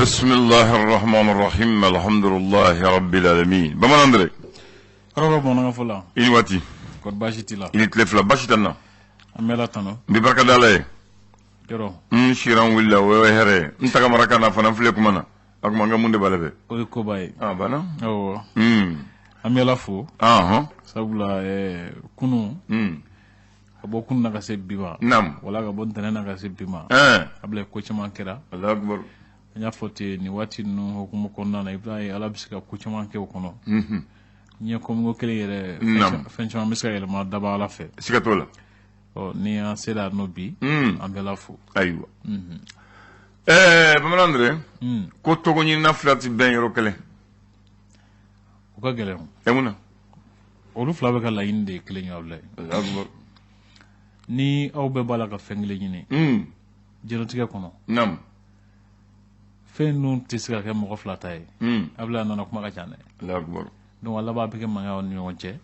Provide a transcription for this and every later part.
Bisimilahi rahmanir rahim alhamdulillahi rabbil alamin. Bamanan Andre. Kɔrɔbɔ bamanankan fɔ la. I ni waati. Kɔri baasi t'i la. I ni tile fila baasi tɛ n na. An bɛ Ala tanu. N bɛ barika da Ala ye. Yɔrɔ. N sira n wulila o ye hɛrɛ ye. N tagamara ka na fana n filɛ kuma na. A kuma n ka mun de b'a la bɛ. O ye koba ye. A banna. Awɔ. An bɛ Ala fo. Sabula kunun. Ka bɔ kunun na ka se bi ma. Naamu. Wala ka bɔ ntɛnɛn na ka se bi ma. Abulayi ko caman kɛra. Alahu akibaru. An y'a fɔ ten nin waati ninnu hukumu kɔnɔna na i b'a ye Ala bɛ se ka ko caman kɛ o kɔnɔ. Ɲɛ kɔmiko kelen yɛrɛ. Fɛn caman bɛ se ka yɛlɛma daba Ala fɛ. Siga t'o la. Ɔ ni an sera yan nɔ bi. An bɛ Ala fo. Ayiwa. Bamanan Andre. Ko tɔgɔ ɲinina fila tɛ bɛn yɔrɔ kelen. O ka gɛlɛn. E mun na? Olu fila bɛ ka laɲini de ye kelen ye Abulayi. Alahu akibaru. Ni aw bɛɛ b'a la ka fɛn kelen ɲini. Diɲɛlatigɛ kɔnɔ. Naamu. Fɛn ninnu tɛ se ka kɛ mɔgɔ fila ta ye. Abulayi a nana kuma ka ca dɛ. Alahu akibaru. Donc a laban bɛ kɛ mankan ni ɲɔgɔn cɛ.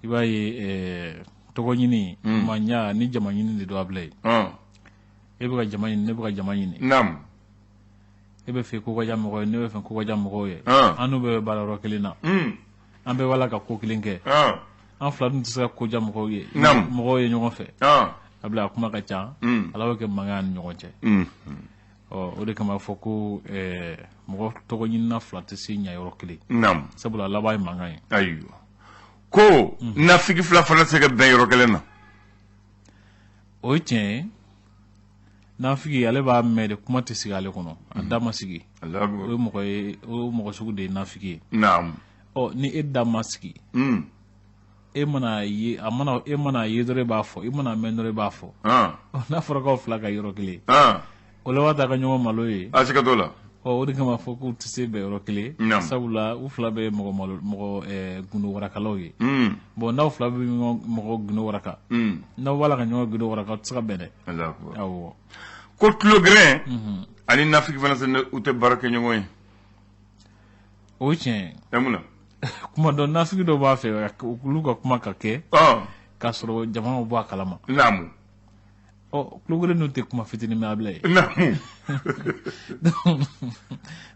I b'a ye tɔgɔ ɲini. Maɲa ni jama ɲini de don Abulayi. E bɛ ka jama ɲini ne bɛ ka jama ɲini. Naamu. E bɛ fɛ ko ka diya mɔgɔw ye ne bɛ fɛ ko ka diya mɔgɔw ye. An n'u bɛɛ bɛ baara yɔrɔ kelen na. An bɛɛ b'a la ka ko kelen kɛ. An fila dun tɛ se ka ko diya mɔgɔw ye. Naamu. Mɔgɔw ye ɲɔgɔn fɛ. Abulayi a kuma ka ca. Ala bɛ kɛ mankan ni ɲɔgɔn cɛ. Ɔ o de kama fɔ ko mɔgɔ tɔgɔ ɲinina fila tɛ se ɲɛ yɔrɔ kelen. Naamu. Sabula a laban ye mankan ye. Ayiwa. Ko nafigi fila fana tɛ se ka bɛn yɔrɔ kelen na. O ye tiɲɛ ye. Nafigi ale b'a mɛn de kuma tɛ sigi ale kɔnɔ. A da ma sigi. O ye mɔgɔ ye, o mɔgɔ sugu de ye nafigi ye. Naamu. Ɔ ni e da ma sigi. E mana ye a mana e mana ye dɔrɔn e b'a fɔ, i mana mɛn dɔrɔn e b'a fɔ. N'a fɔra k'aw fila ka yɔrɔ kelen. O laban ta ka ɲɔgɔn malo ye. A siga t'o la. Ɔ o de kama fɔ k'u tɛ se bɛn yɔrɔ kelen. Sabula u fila bɛ mɔgɔ malo mɔgɔ gundo warakalaw ye. Bon n'aw fila bɛ ɲɔgɔn mɔgɔ gundo waraka. N'aw b'a la ka ɲɔgɔn gundo waraka, aw tɛ se ka bɛn dɛ. Awɔ. Ko tulogɛrɛn ani nafigi fana u tɛ baara kɛ ɲɔgɔn ye. O ye tiɲɛ ye. E mun na? Kuma dɔ nafigi dɔ b'a fɛ olu ka kuma ka kɛ. K'a sɔrɔ jama ma bɔ a kalama. Naamu. Ɔ tulogɛrɛn ninnu tɛ kuma fitinin mɛn Abulayi. Naamu.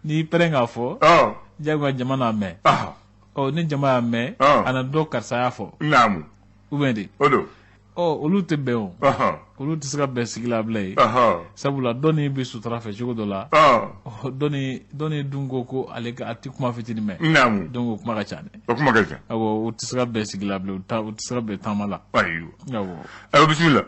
N'i pɛrɛn k'a fɔ. Diyagoya jama n'a mɛn. Ɔ ni jama y'a mɛn. A na dɔn karisa y'a fɔ. Naamu. Ou bien de. O don. Ɔ olu tɛ bɛn o. Olu tɛ se ka bɛn sigi la Abulayi. Sabula dɔnni bɛ sutura fɛ cogo dɔ la. Dɔnni dun ko ko ale a tɛ kuma fitinin mɛn. Naamu. Donc o kuma ka ca dɛ. O kuma ka ca. Awɔ u tɛ se ka bɛn sigi la Abulayi, u tɛ se ka bɛn taama la. Ayiwa. Awɔ. Ayiwa bisimila.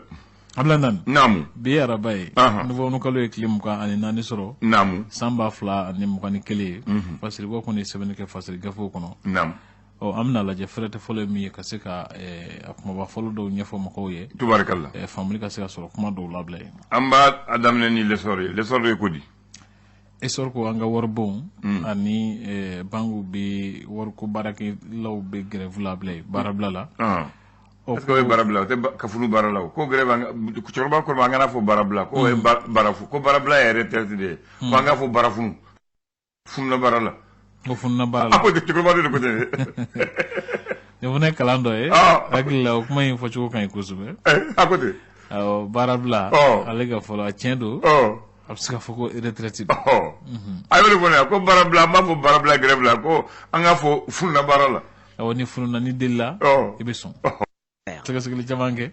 Abulayi Nani. Naamu. Bi ye araba ye. Novembre kalo ye tile 24 sɔrɔ. Naamu. San 2021. Fasiribɔ kɔni ye sɛbɛnni kɛ fasiri gafew kɔnɔ. Naamu. Ɔ an bɛna lajɛ fɛrɛtɛ fɔlɔ ye min ye ka se ka a kumaba fɔlɔ dɔw ɲɛfɔ mɔgɔw ye. Tubarikala. Faamuli ka se ka sɔrɔ kuma dɔw la Abulayi. An b'a daminɛ ni l'essor ye. L'essor ye ko di? Essor ko an ka waribonw ani banques bɛ wariko baarakɛlaw bɛ grève la Abulayi baarabila la. Est-ce que o ye baarabila o tɛ ka funu baara la o ko grève cɛkɔrɔba kɔrɔ an kana fɔ baarabila ko ye baara ko baarabila yɛrɛ retraite de ye ko an k'a fɔ baara funu fununa baara la. Ko fununa baara la. A ko cɛkɔrɔba de ko ten. Nin fana ye kalan dɔ ye. Hakili la o kuma in fɔcogo ka ɲi kosɛbɛ. A ko ten. Awɔ baarabila. Ale ka fɔ la tiɲɛ don. A bɛ se ka fɔ ko retraite don. A y'o de fɔ ne ye ko baarabila an b'a fɔ baarabila grève la ko an k'a fɔ fununa baara la. Awɔ ni fununa ni delila. I bɛ sɔn. Sɛgɛsɛgɛli caman kɛ.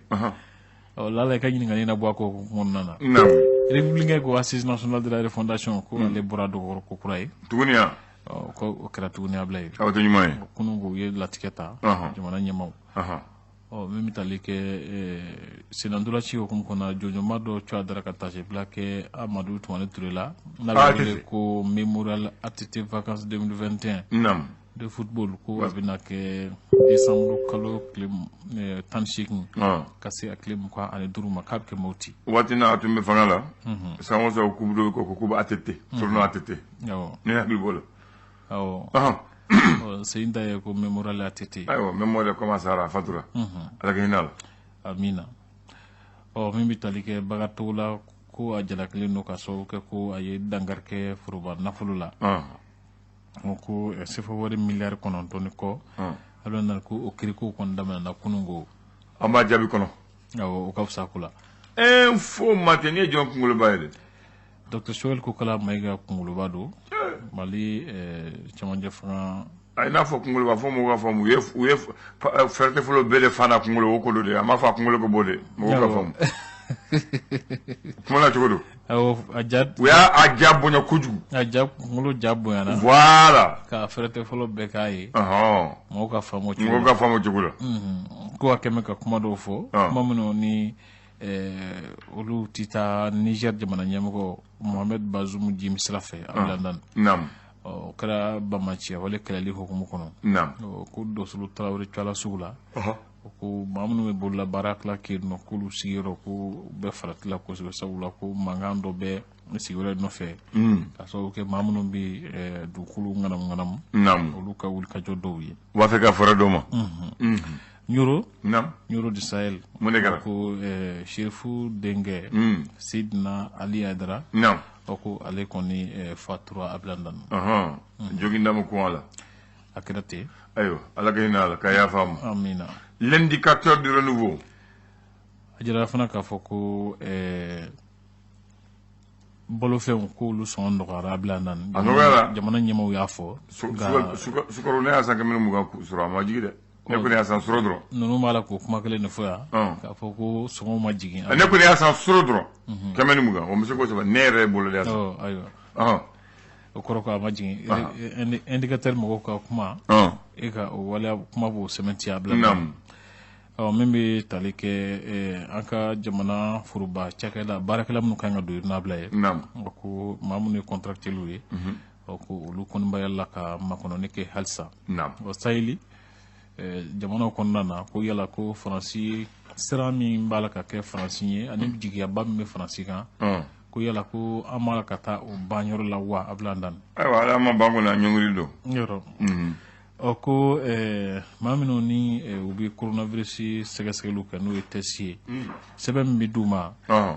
Ɔ lala i ka ɲininkali na bɔ a ko kɔnɔna na. Naamu. Républicain ko assise nationale de la refondation ko ale bɔra dɔgɔkɔrɔ ko kura ye. Tuguni yan. Ɔ ko o kɛra tuguni Abulayi. O tɛ ɲuman ye. Kunun ko u ye latigɛ ta. Jamana ɲɛmaaw. Ɔ min bɛ tali kɛ sennantolaci hukumu kɔnɔ jɔnjɔnba dɔ cogoya dara ka taasibila kɛ Amadu Tumani Ture la. N'a bɛ wele ko Mémorial ATT vacances 2021. Naamu. De football ko a bɛna kɛ décembre kalo tile 18 ka se a tile 25 ma k'a bɛ kɛ Moti. Waati n'a a tun bɛ fanga la. San o san coupe dɔ bɛ kɛ ko coupe ATT. Surnom ATT. Awɔ. Ne hakili b'o la. Awɔ. Sen ta ye ko Mémorial ATT. Ayiwa Mémorial comme sara a fatura. Ala ka hinɛ a la. Amina. Ɔ min bɛ tali kɛ Bakari Togola ko a jalakilen don ka sababu kɛ ko a ye dankari kɛ foroba nafolo la. Ko sefa wari miliyari 9 ni kɔ. A bɛ na ko o kiriko kɔni daminɛna kunun ko. An b'a jaabi kɔnɔ. Awɔ o ka fisa ko la. Fo ma tɛ ne ye jɔn kunkoloba ye dɛ. Docteur Choguel Kokalla Maïga kunkoloba don Mali cɛmancɛ fanga. A n'a fɔ kunkoloba fo mɔgɔw ka faamu, u ye fɛrɛtɛ fɔlɔ bɛɛ de fana kunkolo o kolo de, a m'a fɔ a kunkolo ka bɔ de, mɔgɔw ka faamu kuma la cogo don. Awɔ, a ja. U y'a a ja bonya kojugu. A ja kunkolo ja bonyana. Voilà. Ka fɛrɛtɛ fɔlɔ bɛɛ k'a ye. Mɔgɔw ka faamu cogo la. Mɔgɔw ka faamu cogo la. Ko a kɛmɛ ka kuma dɔw fɔ. Kuma minnu ni olu tɛ taa Niger jamana ɲɛmɔgɔ Mohamed Bazoum jimi sira fɛ Abdoulaye. Naam. O kɛra banbaanciya wale kɛlɛli hukumu kɔnɔ. Naam. Ko Dosolo Tarawele Cala sugu la. Ko maa minnu bɛ bololabaara tila kɛ yen nɔ, k'olu sigiyɔrɔ ko bɛɛ farati la kosɛbɛ, sabula ko mankan dɔ bɛ sigiyɔrɔ nɔfɛ. Ka sababu kɛ maa minnu bɛ dugukolo ŋanamu ŋanamu. Naam. Olu ka wulikajɔ dɔw ye. U b'a fɛ ka fɛɛrɛ dɔ ma. Ɲoro. Naam. Ɲoro du Sahel. Mun de kɛra? Ko Serifu denkɛ. Seydina Ali Hayidara. Naam. O ko ale kɔni fatura Abilandan. Joginda ma kun a la. A kɛra ten. Ayiwa, Ala ka hinɛ a la, ka yafa a ma. Amina. L'indicateur du renouveau. A jira fana k'a fɔ ko balofɛnw k'olu sɔngɔ nɔgɔyara Abilandan. A nɔgɔyara. Jamana ɲɛmaaw y'a fɔ. Sukaro ne y'a san 120 sɔrɔ, a ma jigin dɛ. Ne kɔni y'a san sɔrɔ dɔrɔn. Ninnu b'a la k'o kuma kelen de fɔ yan. K'a fɔ ko sɔngɔw ma jigin. Ne kɔni y'a san sɔrɔ dɔrɔn. 120, o bɛ se k'o sɛbɛn, ne yɛrɛ bolo de y'a san. Ayiwa. O kɔrɔ ko a ma jigin. Indicateur mɔgɔw ka kuma. E ka o waleya kuma b'o sɛmɛntiya Abilandan. Naamu. Ɔ min bɛ tali kɛ an ka jamana foroba cakɛda baarakɛla minnu kan ka don n'abila ye. Naamu. Ko maa minnu ye contractuels ye. Ɔ ko olu kɔni b'a la ka makɔnɔni kɛ halisa. Naamu. Ɔ Saheli jamanaw kɔnɔna na, ko yala ko Faransi sira min b'a la ka kɛ Faransi ye ani jigiyaba min bɛ Faransi kan. Ko yala ko an b'a la ka taa o banyɔrɔ la wa Abilandan. Ayiwa, ala ma ban kɔni, a ɲɔngiri don. Yɔrɔ. Ɔ ko maa minnu ni u bɛ coronavirus sɛgɛsɛgɛliw kɛ, n'o ye test ye, sɛbɛn min bɛ d'u ma,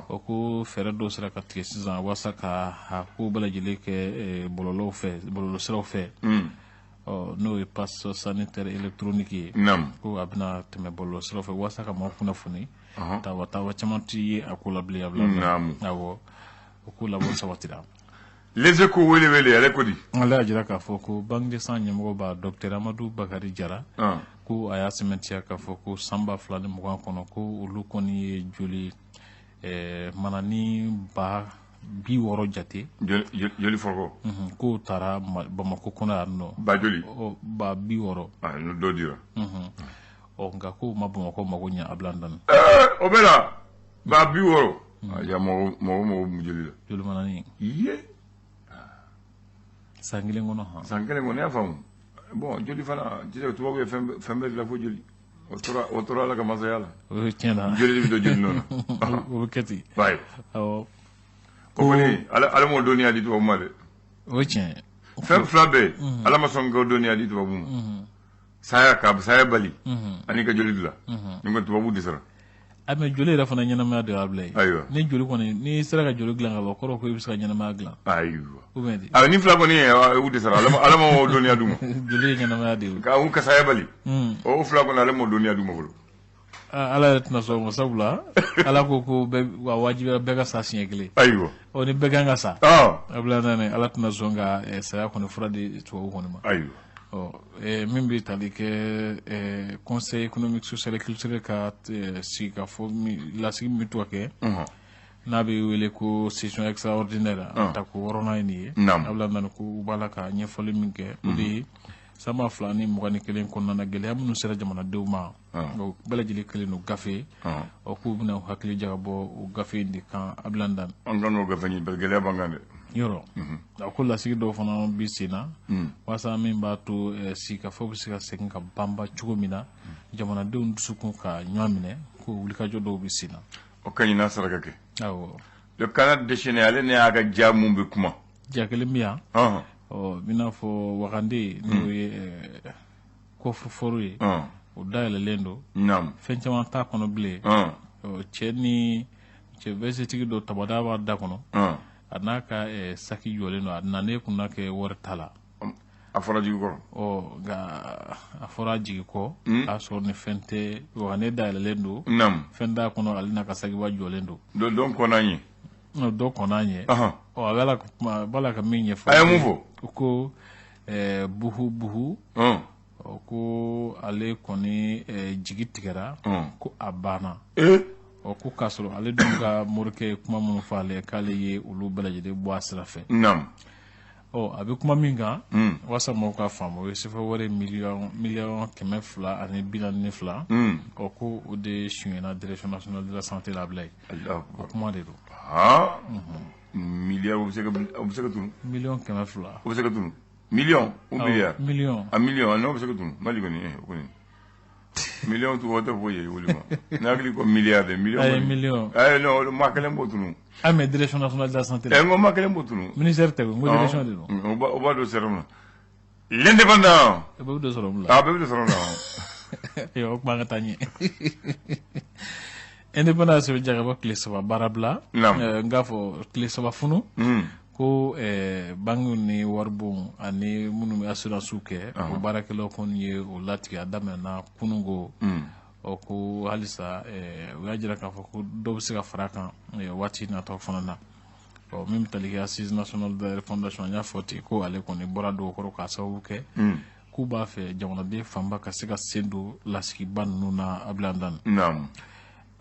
o ko fɛɛrɛ dɔw sera ka tigɛ sisan walasa ka a ko bɛɛ lajɛlen kɛ bɔlɔlɔw fɛ, bɔlɔlɔsiraw fɛ. Ɔ n'o ye passe sanitaire électronique ye. Naam. Ko a bɛna tɛmɛ bɔlɔlɔsiraw fɛ walasa ka maaw kunnafoni. Tawa tawa caman tɛ ye a ko la bilen Abilandan. Naamu. Awɔ. O ko labɔ sabatira. Les Échos wele wele ale ko di. Ale y'a jira k'a fɔ ko Banque de sang ɲɛmɔgɔ ba docteur Amadou Bakary Jara. Ko a y'a sɛmɛntiya k'a fɔ ko san 2020 kɔnɔ, ko olu kɔni ye joli manani 60,000 jate. Joli foroko. K'o taara Bamakɔ kɔnɔ yan nɔ. Ba joli. Ba 60. Ah, n'o dɔ dira. Ɔ nka k'o ma Bamakɔ mago ɲɛ Abilandan. O bɛ la ba 60. Ya mɔgɔ mɔgɔ mɔgɔ joli la. Joli manani. Iye. San kelen kɔnɔ han. San kelen kɔnɔ, ne y'a faamu. Bon, joli fana, tu sais, tubabu ye fɛn bɛɛ dilan fo joli. O tora Ala ka masaya la. O ye tiɲɛ na. Joli de bɛ don joli nɔ na. O bɛ kɛ ten. Bayi. Awɔ. O kɔni, Ala m'o dɔnniya di tubabu ma dɛ. O ye tiɲɛ ye. Fɛn fila bɛ yen, Ala ma sɔn k'o dɔnniya di tubabu ma. Saya ka saya bali. Ani ka joli dilan. Ni ko tubabu dɛsɛra. A mais joli yɛrɛ fana ɲɛnamaya de y'a bila yen. Ayiwa. Ni joli kɔni, n'i sera ka joli dilan ka ban, kɔrɔ ko i bɛ se ka ɲɛnamaya dilan. Ayiwa. Ou bien di. A ni fila kɔni u dɛsɛra. Ala ma o dɔnniya d'u ma. Joli ye ɲɛnamaya de ye. Ka u ka saya bali. O fila kɔni, ale m'o dɔnniya d'u ma fɔlɔ. Ala yɛrɛ tɛna sɔn o ma, sabula Ala ko ko bɛɛ wa wajibiya bɛɛ ka sa siɲɛ kelen. Ayiwa. Ɔ ni bɛɛ kan ka sa. Abilayi Ala tɛna sɔn ka saya kɔni fura di tubabu kɔni ma. Ayiwa. Ɔ min bɛ tali kɛ conseil économique social et culturel ka sigi ka fɔ lasigi min bɛ to ka kɛ. N'a bɛ wele ko session extraordinaire. A ta ko wɔɔrɔnan ye nin ye. Abilayi ko u b'a la ka ɲɛfɔli min kɛ, o de ye san 2021 kɔnɔna na, gɛlɛya minnu sera jamanadenw ma, o bɛɛ lajɛlen kɛlen don gafe. Ɔ k'u bɛna u hakili jagabɔ o gafe in de kan Abilayi. An kan k'o gafe ɲini parce que gɛlɛya b'an kan dɛ. Yɔrɔ. A ko lasigi dɔw fana bɛ sen na. Walasa min b'a to sigikafɔ bɛ se ka segin ka banba cogo min na, jamanadenw dusukun ka ɲɔgɔn minɛ, ko wulikajɔ dɔw bɛ sen na. O ka ɲi n'a sera ka kɛ. Awɔ. Le Canard déchaîné, ale ne y'a ka ja mun bɛ kuma. Ja kelen bɛ yan. Ɔ i n'a fɔ Wagande, n'o ye coffre-fort ye. O dayɛlɛlen don. Naamu. Fɛn caman t'a kɔnɔ bilen. Ɔ cɛ ni cɛ veste dɔ tabada b'a da kɔnɔ. A n'a ka saki jɔlen don, a nanen kun na kɛ wari t'a la. A fɔra jigi kɔrɔ. Ɔ nka a fɔra jigi kɔ. A sɔrɔ ni fɛn tɛ, Wagande dayɛlɛlen don. Naamu. Fɛn t'a kɔnɔ, ale n'a ka sakiba jɔlen don. Don kɔnɔ ye. Dɔ kɔnna ɲɛ. Ɔ, a b'a la kuma, a b'a la ka min ɲɛfɔ. A ye mun fɔ? Ko Buhu Buhu, ko ale kɔni jigi tigɛra, ko a banna. Ɔ, ko k'a sɔrɔ ale dun ka morikɛ ye kuma minnu fɔ ale, k'ale ye olu bɛɛ lajɛlen bɔ a sira fɛ. Ɔ, a bɛ kuma min kan, walasa mɔgɔw ka faamu, o ye CFA wari 242 miliyɔn. Ɔ, ko o de sonyɛna Direction nationale de la santé la, Ablaye. O kuma de don. Miliyari, o bɛ se ka, o bɛ se ka tunu. 200 miliyɔn. O bɛ se ka tunu, miliyɔn ou miliyari? Miliyɔn. A miliyɔn, n'o bɛ se ka tunu Mali kɔni, o kɔni miliyɔn tɔgɔ tɛ foyi ye olu ma. Ne hakili ko miliyari de, miliyɔn. Ayi, miliyɔn. Ayi, non, maa kelen b'o tunu. Ah, mais Direction nationale de la santé. N ko maa kelen b'o tunu. Ministère tɛ, n ko direction de don. O b'a don sɛrɛ na, L'Indépendant. O bɛɛ bɛ don sɔrɔ mun la? A bɛɛ bɛ don sɔrɔ la. Ayiwa, o kuma, an ka taa ɲɛ. Indépendant sɛbɛn jagabɔ tile 3 baara bila. N k'a fɔ tile 3 funu. Ko banques ni waribonw ani minnu bɛ assurance kɛ, o baarakɛlaw kɔni ye o latigɛ, a daminɛna kununko. Ɔ, ko halisa u y'a jira k'a fɔ ko dɔ bɛ se ka fara a kan waati natɔ fana na. Ɔ, min bɛ tali kɛ Assise nationale de la refondation, an y'a fɔ ten ko ale kɔni bɔra dɔw kɔrɔ k'a sababu kɛ k'u b'a fɛ jamanaden fanba ka se ka sen don lasigiba ninnu na, Ablaye Andani.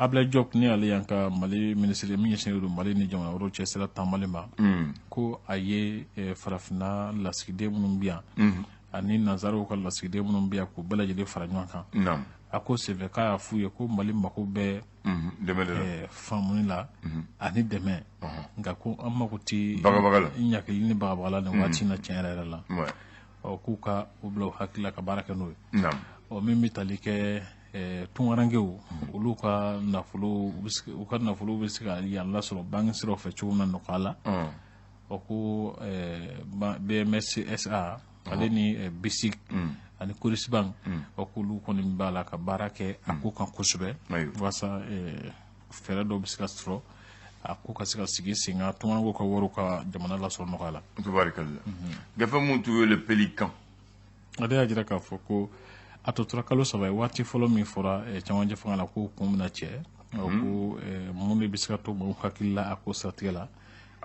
Ablaye Diop ni ale y'an ka Mali minisiri min ɲɛsinnen don Mali ni jamana wɛrɛw cɛ sira taamali ma, ko a ye farafinna lasigiden minnu bɛ yan ani nanzaraw ka lasigiden minnu bɛ yan, k'u bɛɛ lajɛlen fara ɲɔgɔn kan. A ko senfɛ k'a y'a f'u ye ko Mali mako bɛ dɛmɛ de la, faamuni la ani dɛmɛ, nka ko an mako tɛ bagabaga la, ɲakili ni bagabaga la nin waati in na, tiɲɛ yɛrɛ yɛrɛ la. Ɔ, k'u ka u bila u hakili la ka baara kɛ n'o ye. Ɔ, min bɛ tali kɛ tunkarankew, olu ka nafolo, u ka nafolo bɛ se ka yan lasɔrɔ banque siraw fɛ cogo min na nɔgɔya la. Ɔ, ko BMS SA, ale ni BICIC ani Coris Bank, ɔ, k'olu kɔni b'a la ka baara kɛ a ko kan kosɛbɛ, walasa fɛɛrɛ dɔw bɛ se ka sɔrɔ a ko ka se ka sigi sen kan, tunkarankew ka wariw ka jamana lasɔrɔ nɔgɔya la. Tubarikalla, gafe mun tun ye Le Pélican. Ale y'a jira k'a fɔ ko a tɔ tora kalo 3 ye, waati fɔlɔ min fɔra cɛmancɛ fanga la ko kun bɛna cɛ. Ko mun de bɛ se ka to maaw hakili la a ko siratigɛ la,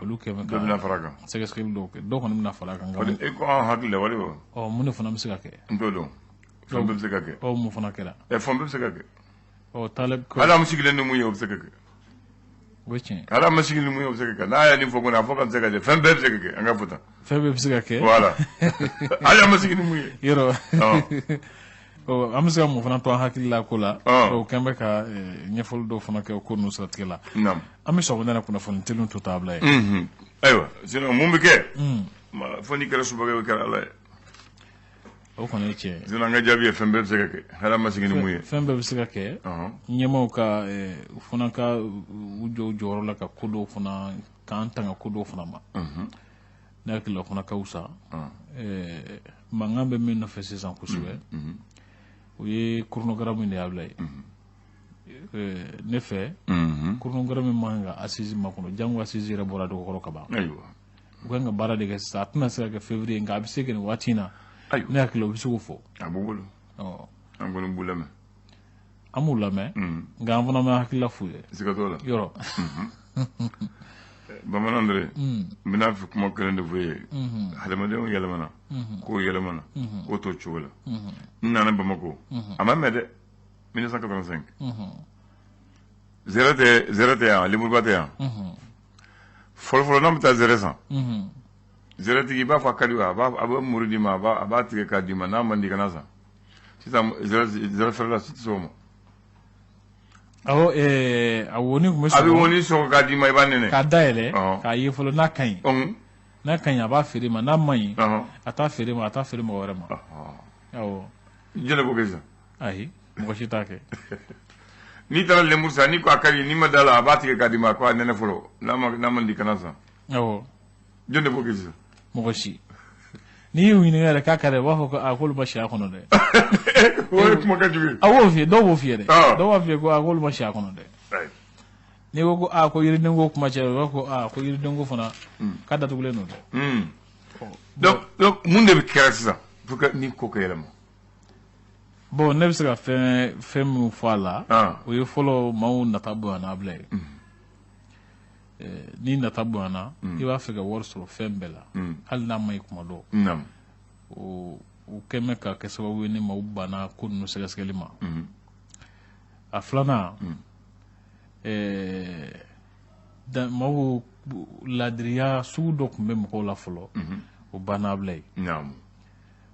olu kɛ bɛ Dɔ bɛna fara a kan. Sɛgɛsɛgɛli dɔw kɛ, dɔw kɔni bɛna fara a kan, nka E ko an hakili la wale wa? Ɔ, mun de fana bɛ se ka kɛ? N t'o dɔn, fɛn bɛɛ bɛ se ka kɛ. Ɔ, mun fana kɛra? Fɛn bɛɛ bɛ se ka kɛ. Ɔ, taale. Hali an sigilen ni mun ye, o bɛ se ka kɛ. O ye tiɲɛ. Hali an ma sigi ni mun ye, o bɛ se ka kɛ. N'a ye nin fɔ kɔni, a fɔ ka se ka kɛ, fɛn bɛɛ bɛ se ka kɛ, an ka fɔ tan. Fɛn bɛɛ bɛ se ka kɛ. Voilà, hali an ma sigi ni mun ye. Yɔrɔ, ɔ, an bɛ se ka mun fana to an hakili la ko la? O kɛn bɛ ka ɲɛfɔli dɔw fana kɛ o ko ninnu siratigɛ la. An bɛ sɔgɔmada in na kunnafoni teliw to ta, Ablaye. Ayiwa, sinon mun bɛ kɛ fo n'i kɛra subaka ye, o kɛra Ala ye. O kɔni ye tiɲɛ ye. Sinon an ka jaabi ye fɛn bɛɛ bɛ se ka kɛ, hali an ma sigi ni mun ye. Fɛn bɛɛ bɛ se ka kɛ. Ɲɛmaaw ka u fana ka u jɔ u jɔyɔrɔ la ka ko dɔw fana k'an tanga ko dɔw fana ma. Ne hakili la, o fana ka fisa. Mankan bɛ min nɔfɛ sisan kosɛbɛ, o ye chronogramme de ye, Ablaye. Ne fɛ, chronogramme man kan ka assise makɔnɔ, jango assise yɛrɛ bɔra dɔgɔkɔrɔ ka ban. U kan ka baara de kɛ sisan. A tɛna se ka kɛ février, nka a bɛ se kɛ nin waati in na. Ne hakili la, u bɛ se k'o fɔ. A b'u bolo. An kɔni b'u lamɛn. An b'u lamɛn, nka an fana bɛ hakilila f'u ye. Siga t'o la. Yɔrɔ. Bamanan dɔrɔn, n bɛna fɛ kuma kelen de fɔ e ye. Hadamadenw yɛlɛmana, kow yɛlɛmana, ko t'o cogo la. N nana Bamakɔ, a ma mɛn dɛ, 1985, zɛrɛ tɛ, zɛrɛ tɛ yan, lemuruba tɛ yan. Fɔlɔ fɔlɔ, n'an bɛ taa zɛrɛ san, zɛrɛtigi i b'a fɔ a ka di wa, a bɛ muru d'i ma, a b'a tigɛ k'a d'i ma, n'a man di, kana san. Sisan zɛrɛ feerela si tɛ se o ma. Awɔ, a woni tun bɛ A bɛ woni sɔgɔ k'a d'i ma, i b'a nɛnɛ. K'a dayɛlɛ k'a ye fɔlɔ n'a ka ɲi. N'a ka ɲi, a b'a feere ma, n'a man ɲi, a t'a feere ma, a t'a feere mɔgɔ wɛrɛ ma. Awɔ. Jɔn de b'o kɛ sisan? Ayi, mɔgɔ si t'a kɛ. N'i taara lemuru san, n'i ko a ka di, n'i ma da la, a b'a tigɛ k'a d'i ma ko a nɛnɛ fɔlɔ, n'a man di, kana san. Jɔn de b'o kɛ sisan? Mɔgɔ si. N'i y'u ɲininka yɛrɛ k'a ka di, u b'a fɔ ko aa, k'olu ma si a kɔnɔ dɛ. O ye kuma ka jugu ye. A b'o f'i ye, dɔw b'o f'i ye dɛ. Dɔw b'a f'i ye ko aa, k'olu ma si a kɔnɔ dɛ. N'i ko ko aa, ko yiridenko kuma cɛ, u b'a fɔ ko aa, ko yiridenko fana k'a datugulen don dɛ. Donc mun de bɛ kɛra sisan pour que ni ko ka yɛlɛma? Bon, ne bɛ se ka fɛn min fɔ a la, o ye fɔlɔ, maaw nata bonyana, Ablaye. Ni nata bonyana, i b'a fɛ ka wari sɔrɔ fɛn bɛɛ la, hali n'a ma ɲi kuma dɔ. O kɛn bɛ ka kɛ sababu ye ni maaw banna ko ninnu sɛgɛsɛgɛli ma. A filanan, maaw ladiriya sugu dɔ tun bɛ mɔgɔw la fɔlɔ, o banna, Abulayi.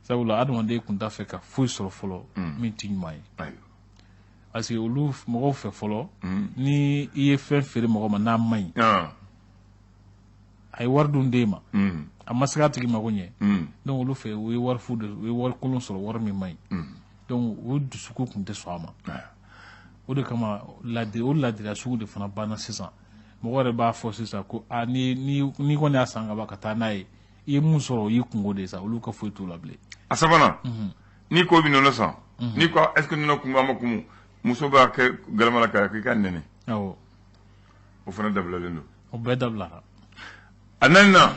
Sabula adamaden tun t'a fɛ ka foyi sɔrɔ fɔlɔ min tɛ ɲuman ye, parce que olu mɔgɔw fɛ fɔlɔ, ni i ye fɛn feere mɔgɔ ma n'a man ɲi, a ye wari dun d'e ma, a ma se k'a tigi mako ɲɛ. Donc olu fɛ, u ye wari fu de, u ye wari kolon sɔrɔ, wari min man ɲi. Donc u dusukun tun tɛ sɔn a ma. O de kama o ladiriya sugu de fana banna sisan. Mɔgɔ yɛrɛ b'a fɔ sisan ko aa, ni ni kɔni y'a san ka ban ka taa n'a ye, i ye mun sɔrɔ, o y'i kungo de ye sa, olu ka foyi t'o la bilen. A sabanan, n'i ko bɛ nɔnɔ san, n'i ko est ce que nɔnɔ kumu, a ma kumu, muso b'a kɛ galama la k'i ka nɛnɛ. O fana dabilalen don. O bɛɛ dabilara. A naaninan,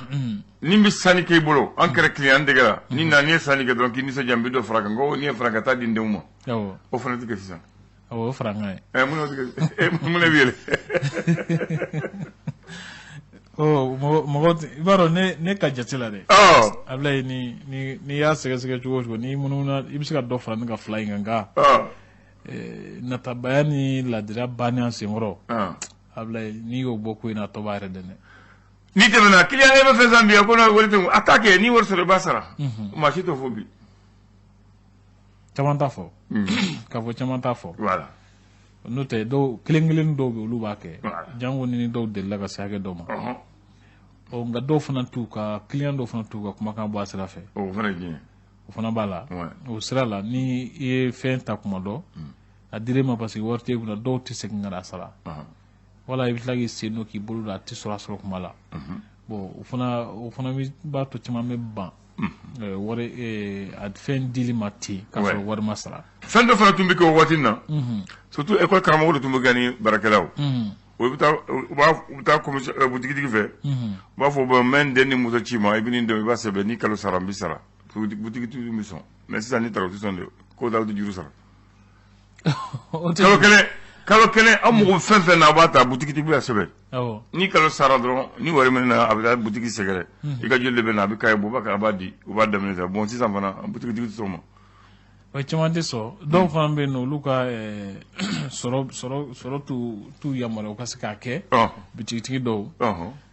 ni bɛ sanni kɛ i bolo, an kɛra client dɛgɛra ni na, n'i ye sanni kɛ dɔrɔn k'i nisɔndiya, n bɛ dɔ fara kan, ko n'i ye fara ka taa di n denw ma. O fana tɛ kɛ sisan. Awɔ, o fara n kan ye. Ɛ, mun tɛ kɛ? Mun de bɛ yɛlɛ? Ɔ, mɔgɔ i b'a dɔn, ne ka jate la dɛ, Abulayi, ni ni n'i y'a sɛgɛsɛgɛ cogo o cogo, n'i munumunu, i bɛ se ka dɔ fara ne ka fila in kan, nka natabaya ni ladiriya bannen an senkɔrɔ, Abulayi, n'i y'o bɔ ko in na, a tɔ b'a yɛrɛ dɛmɛ. N'i tɛmɛna client, e bɛ fɛn san bi, a ko wari tɛ, a t'a kɛ, ni wari sɔrɔ i b'a sara. Maa si t'o fɔ bi. Caman t'a fɔ k'a fɔ, caman t'a fɔ. Voilà. N'o tɛ, dɔw kelen kelen dɔw bɛ, olu b'a kɛ, jango ni dɔw delila ka se hakɛ dɔ ma. Ɔ, nka dɔw fana t'u ka client dɔw fana t'u ka kumakan bɔ a sira fɛ. O fana ye diɲɛ. O fana b'a la. O sira la, ni i ye fɛn ta kuma dɔ, a dir'e ma parce que wari t'e kunna, dɔw tɛ segin ka na sara, wala i bɛ tila k'i sen don k'i bolo don, a tɛ sɔrɔ a sɔrɔ kuma la. Bon, o fana b'a to caman bɛ ban wari a fɛn dili ma ten k'a sɔrɔ wari ma sara. Fɛn dɔ fana tun bɛ kɛ o waati in na, surtout école karamɔgɔ de tun bɛ kɛ ni baarakɛlaw. O bɛ taa, u b'a u bɛ taa commission butigitigi fɛ, u b'a fɔ: bon, n bɛ n den ni muso ci ma, i bɛ nin dɔn, i b'a sɛbɛn, ni kalo sara n bɛ sara. Butigitigi bɛ sɔn. Mais sisan ni taara, u tɛ sɔn de ko taa, u tɛ juru sara. Kalo 1, kalo 1, aw mago fɛn fɛn na, a b'a ta, butigitigi b'a sɛbɛn. Ni kalo sara dɔrɔn, ni wari minɛ na, a bɛ taa butigi sɛgɛrɛ, i ka joli de bɛ na, a bɛ kaye bɔ, a b'a di, u b'a daminɛ sa. Bon, sisan fana butigitigi tɛ sɔn o ma. O caman tɛ sɔn. Dɔw fana bɛ yen nɔ, olu ka sɔrɔ t'u yamaruya u ka se k'a kɛ, bitigitigi dɔw.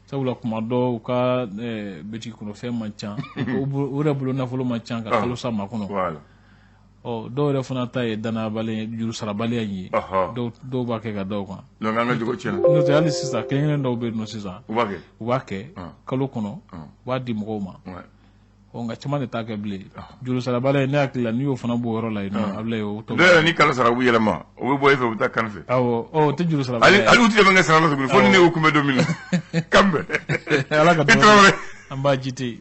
Sabula kuma dɔw, u ka bitigi kɔnɔfɛn man ca, u yɛrɛ bolo nafolo man ca ka kalo sa makɔnɔ. Ɔ, dɔw yɛrɛ fana ta ye danayabaliya, juru sarabaliya in ye. Dɔw b'a kɛ ka da o kan. Donc an ka jogo tiɲɛna. N'o tɛ, hali sisan kelen kelen dɔw bɛ yen nɔ sisan. U b'a kɛ. U b'a kɛ kalo kɔnɔ, u b'a di mɔgɔw ma. Ɔ, nka caman de t'a kɛ bilen, juru sarabaliya. Ne hakili la, n'i y'o fana bɔ o yɔrɔ la yen nɔ, Abulayi, o tɔ. Dɔw yɛrɛ, ni kalo sara, u bɛ yɛlɛma, u bɛ bɔ e fɛ, u bɛ taa kan fɛ. Awɔ, ɔ, o tɛ juru sarabaliya. Hali u tɛ tɛmɛ ka sara la tuguni, fo ni ne y'u kunbɛn don min na kan bɛn. Ala ka I Tarawele. An b'a jite.